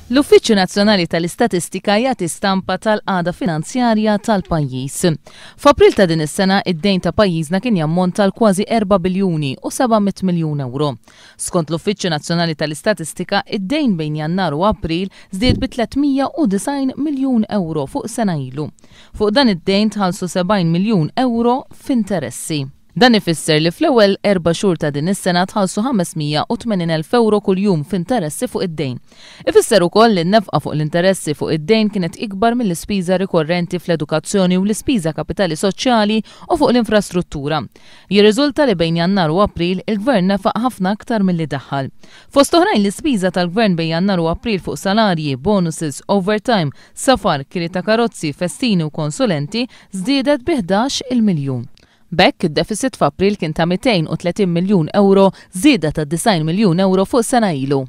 L-Uffiċċju Nazzjonali tal-Istatistika jagħti stampa tal-qagħda finanzjarja tal-pajjiż. F'April ta' din is-sena id-dejn ta' pajjiżna kien jammonta għal kważi 4 biljuni u 700 miljun ewro. Skont l-Uffiċċju Nazzjonali tal-Istatistika, id-dejn bejn Jannar u April żdied bi 390 miljun ewro fuq sena ilu. Fuq dan id-dejn tħallsu 70 miljun ewro f'interessi. Dan ifisser li fl-ewwel erba' xhur ta' din is-sena tħallsu 580,000 ewro kuljum f'interessi fuq id-dejn. Ifisser ukoll li n-nefqa fuq l-interessi fuq id-dejn kienet ikbar mill-ispiża rikorrenti fl-edukazzjoni u l-ispiża kapitali soċjali u fuq l-infrastruttura. Jirriżulta li bejn Jannar u April il-Gvern nefaq ħafna aktar milli daħħal. Fost oħrajn l-ispiża tal-Gvern bejn Jannar u April fuq salarji, bonuses, overtime, safar, kiri ta' karozzi, festini u konsulenti żdiedet bi 11-il miljun. B'hekk, id-deficit f'April kien ta' 230 miljun ewro, żieda ta' 90 miljun ewro fuq sena ilu.